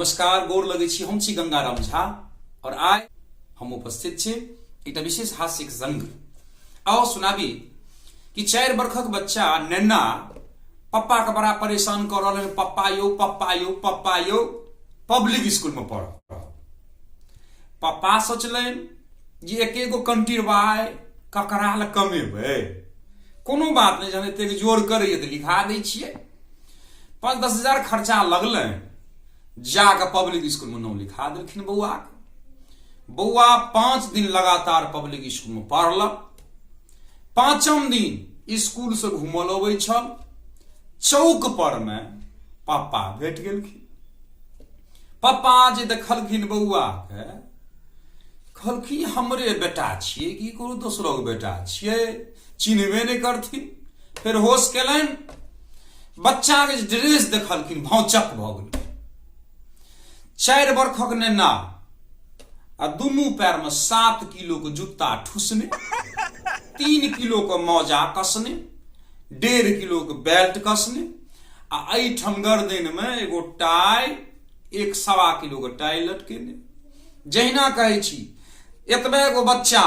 नमस्कार, गोर लगै छी। हम छी गंगाराम झा और आइ हम उपस्थित छी एकटा विशेष हास्यक संग। आओ सुनाबी कि 4 बरखक बच्चा नेन्ना पप्पा के बड़ा परेशान कर रहल है। पप्पा यौ, पप्पा यौ, पप्पा यौ, पब्लिक स्कूल में पढ़। पप्पा सोचलनि जे एके गो कंटीरबाय ककरा लए कमेबै, कोनो बात नहि, जहन एतेक जोर करैए तऽ लिखा दै छियै। 5-10 हजार खर्चा लगलनि, जाकऽ पब्लिक स्कूलमे नाम लिखा देलखिन बौआके। बौआ 5 दिन लगातार पब्लिक स्कूलमे पढ़लक। 5म दिन स्कूलसँ घूमल अबै छल, चौक पर मे पप्पा भेट गेलखिन। पप्पा जे देखलखिन बौआके, कहलखिन हमरे बेटा छियै कि कोनो दोसरोके बेटा छियै? चिन्हबे नहि करथिन। फेर होश केलनि, बच्चाके जे ड्रेस देखलखिन भौचक भऽ गेलखिन। 4 बरखक नेना आ दुनू पैरमे 7 किलो के जूता ठुसने, 3 किलो के मोजा कसने, 1.5 किलो के बेल्ट कसने आ एहिठाम गर्दनमे एगो टाई, 1.25 किलो के टाई लटकेने। जहिना कहै छी एतबे एगो बच्चा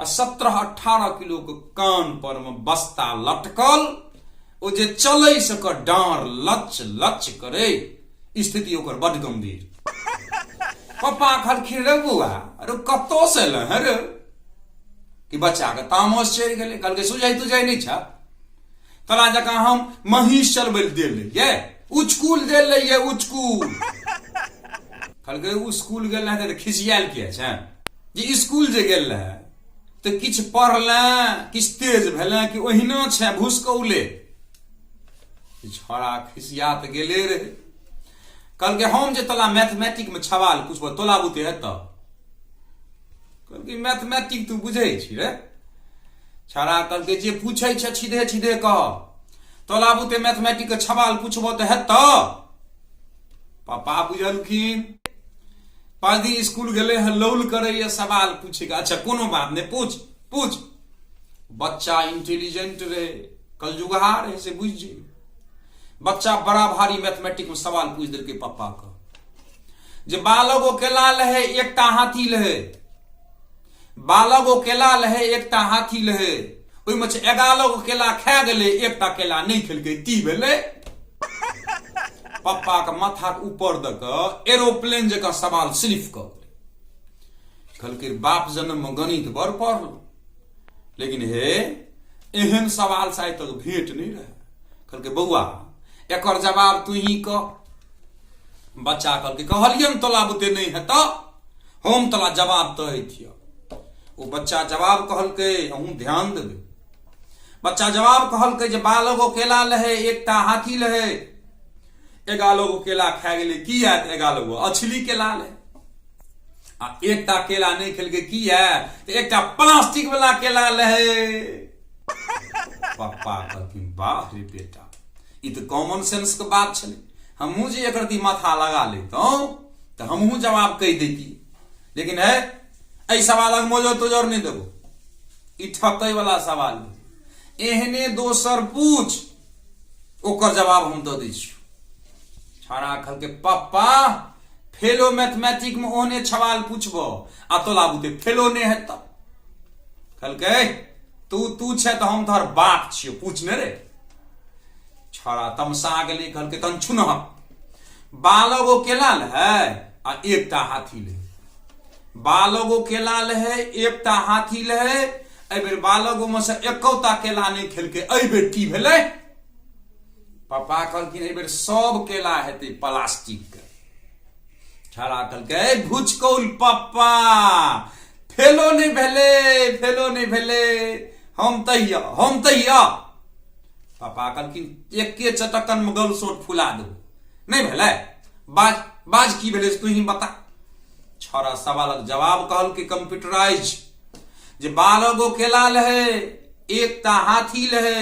आ 17-18 किलो के कान पर में बस्ता लटकल, ओ जे चलै से ओकर डाँड़ लच लच करे, स्थिति ओकर बड गंभीर। पप्पा कहलखिन रे बौआ, अरे कतौ से एलै हैं रे? कि बच्चा के तामस चढ़ि गेलै। कहलकै सुझाइ तुझाइ नहि छ, तोरा जकाँ हम महींस चलबै लए देल रहियै, उचकुल देल रहियै उचकुल। कहलकै ओ स्कूल गेल रहै तऽ खिसियायल किया छै? जे स्कूल जे गेल रहै तऽ किछु पढ़ले, किछु तेज भेलै कि ओहिना छै भुसकौले? छौड़ा खिसिया तऽ गेले रहे। कहलकै हम जे तोला मैथमेटिक में सवाल पूछबो तोला बुते हेतौ? कहलकै मैथमेटिक तू बुझै छी रे? छौड़ा कहलकै जे पूछै छै सीधे सीधे कह, तोला बुते मैथमेटिक के सवाल पूछबो तऽ हेतौ? पापा बुझलखिन 5 दिन स्कूल गेलै हँ, लौल करैए सवाल पूछेके। अच्छा कोनो बात नहि, पूछ पूछ। बच्चा इंटेलिजेंट रहे, कलजुगहा रहे से बुझि जइयो। बच्चा बड़ा भारी मैथमेटिक में सवाल पूछ देलकै पप्पा के जे बालक ओ केला लहे एकटा हाथी लहे, बालक ओ केला लहे एकटा हाथी लहे, ओहिमे छै 11 गो केला खा गेलै, एकटा केला नहि खेलकै, ती भेलै? पप्पा के माथा के ऊपर दऽ कऽ एरोप्लेन जकाँ सवाल स्लिप कऽ गेलै। कहलकै बाप जन्म में गणित बड़ पढ़ल, लेकिन हे एहन सवाल से आइ तक भेंट नहि रहे। कहलकै बौआ एकर जवाब तू ही कह। बच्चा कहलकै कहलियन तोला बुते नहि हेतौ, हम तोला जवाब तऽ थियौ। ओ बच्चा जवाब कहलकै, अहूँ ध्यान देबै। बच्चा जवाब कहलकै जे 12 गो केला लहे, एकटा हाथी लहे, 11 गो केला खा गेलै, की आयत? 11 गो अछली केला लहे आ एकटा केला नहि खेलकै, की है? तऽ एकटा प्लास्टिक वाला केला लहे। पप्पा कहलखिन वाह रे बेटा, ई तऽ कॉमन सेंस के बात छलै। हमहूँ जे एकर दी माथा लगा लेतहुँ तऽ हमहूँ जवाब कहि दैती, लेकिन है एहि सवालक मोजर तोजर नहि देबो, ई ठकै वाला सवाल। एहने दोसर पूछ, ओकर जवाब हम दऽ दै छियौ। छाड़ा कहलकै पप्पा फेलो मैथमेटिक में ओहने सवाल पूछबो आ तोला बुते फेलो नहि हेतौ। कहलकै तू तू छै तऽ हम तोहर बाप छियौ, पूछ ने रे। छौड़ा तमसा गेलै, कहलकै तहन छुनह, 12 गो केला लहै आ एकटा हाथी लहै, 12 गो केला लहै एकटा हाथी लहै, एहि बेर 12 गो में से एकोटा केला नहि खेलकै, एहि बेर की भेलै? पापा कहलखिन एहि बेर सब केला हेतै प्लास्टिक के। छौड़ा कहलकै भुचकौल पप्पा, फेलो नहि भेलै, फेलो नहि भेलै, हम तहिया हम तहिया। पापा कहलखिन एके चटकन में गल सोट फुला देबो, नहि भेलै? बाज बाज की भेलै से तू ही बता। छौड़ा सवालक जवाब कहलकै कंप्यूटराइज जे 12 गो केला लहे एकटा हाथी लहे,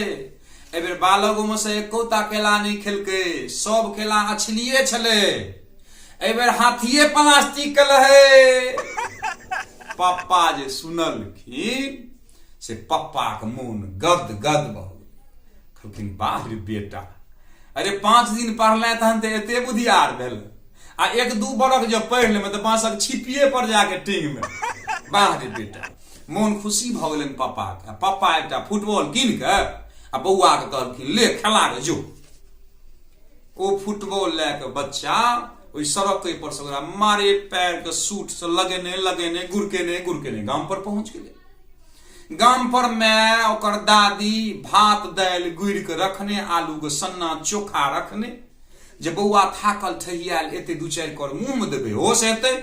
एहि बेर 12 गो में से एकोटा केला नहि खेलकै, सब केला अछलिए छलै, एहि बेर हाथिए प्लास्टिक के लहे। पप्पा जे सुनलखिन से पप्पाके मोन गद गद भऽ गेल। कहलखिन वाह रे बेटा, अरे 5 दिन पढ़ले तहन तऽ एते बुधियार भेल। आ एक दू बरख जब पढ़ि लेबै तऽ बाँसक छिपिए पर जाके टींग मे। वाह रे बेटा, मोन खुशी भऽ गेलनि पप्पाके। आ पप्पा एकटा फुटबॉल कीन कऽ आ बौआके कहलखिन, ले खेला के जो। ओ फुटबॉल लए कऽ बच्चा ओहि सड़क पर से ओकरा मारे पैर के सूट से लगेने लगेने गुड़केने गुड़केने गाम पर पहुंच गेलै। गाम पर माय ओकर दादी भात दालि गुड़ि के रखने, आलू के सन्ना चोखा रखने, जे बौआ थाकल ठहियायल एते दू चारि कर मुंह में देबै होश हेतै।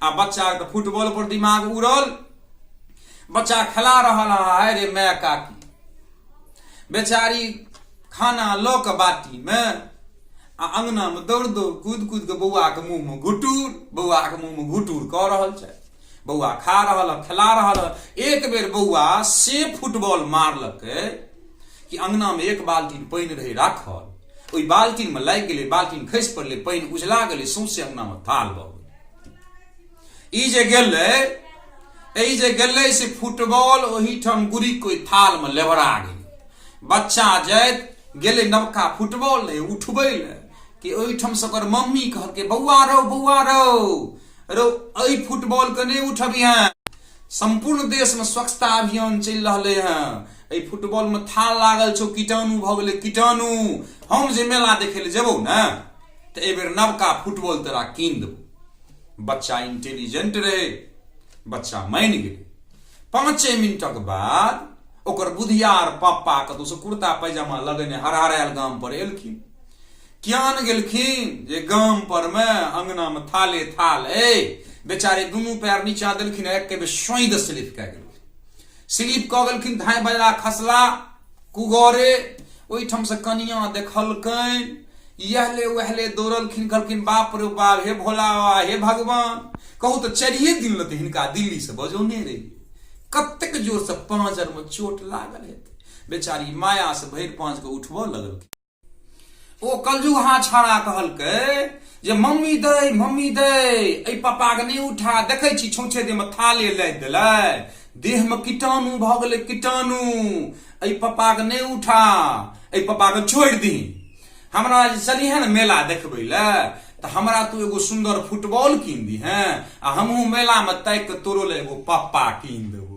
आ बच्चा के फुटबॉल पर दिमाग उड़ल, बच्चा खेला रहल है रे माय काकी बेचारी खाना लऽ कऽ बाटी में आ अंगना में दौड़ दौड़ कूद कूद के बौआ के मुंह में घुटूर, बौआ के मुंह में घुटूर कऽ रहल छै। बौआ खा रहल है, खेला रहल है। एक बेर बौआ से फुटबॉल मारलकै कि अंगना में एक बाल्टीन पानि रहे राखल, ओहि बाल्टीन में लागि गेलै, बाल्टीन खसि पड़लै, पानि उझला गेलै, सौंसे अंगना में थाल भऽ गेलै। ई जे गेलै, ई जे गेलै से फुटबॉल ओहिठाम गुड़ी कोई थाल में लेबरा गेलै। बच्चा जाइत गेलै नवका फुटबॉल रहे उठबै लए कि ओहिठाम से ओकर मम्मी कहलकै, बौआ रौ, बौआ रौ, रौ एहि फुटबॉल के नहि उठबिहें, संपूर्ण देश में स्वच्छता अभियान चलि रहलै हँ, एहि फुटबॉल में थाल लागल छौ, कीटाणु भऽ गेलै कीटाणु, हम जे मेला देखै लए जेबौ ने तऽ एहि बेर नवका फुटबॉल तोरा कीन देबौ। बच्चा इंटेलिजेंट रहे, बच्चा मानि गेलै। 5 मिनटक बाद ओकर बुधियार पप्पा कतौ से कुर्ता पैजामा लगेने हरहरायल गाम पर एलखिन। कियान गेलखिन जे गाम पर में अंगना में थाले थाल ए, बेचारे दुनू पैर नीचा देलखिन, एक बेर सोई दे स्लिप कए गेलखिन, स्लिप कऽ गेलखिन, धाय बजरा खसला कुगरे। ओहिठाम से कनिया देखलकनि, यहले वहले दौड़लखिन, कहलखिन बाप रे बाप, हे भोला बाबा, हे भगवान, कहू तऽ 4 दिन लए तऽ हिनका दिल्ली से बजौने रहियै, कतेक जोर से पाँजर में चोट लागल हेतै। बेचारी माया से भरि पाँज के उठबऽ लगलखिन। ओ कलजुहा छाड़ा कहलकै जे मम्मी दै, मम्मी दै, एहि पप्पा के नहि उठा, देखै छी छौछे देह में थाले लादि देलै, देह में कीटाणु भऽ गेलै कीटाणु, एहि पप्पा के नहि उठा, एहि पप्पा के छोड़ि दही, हमरा जे चलिहे ने मेला देखबै लए तऽ हमरा तू एगो सुन्दर फुटबॉल कीन दीहे आ हमहूँ मेला में ताकि कऽ तोरो लए एगो पप्पा कीन देबो।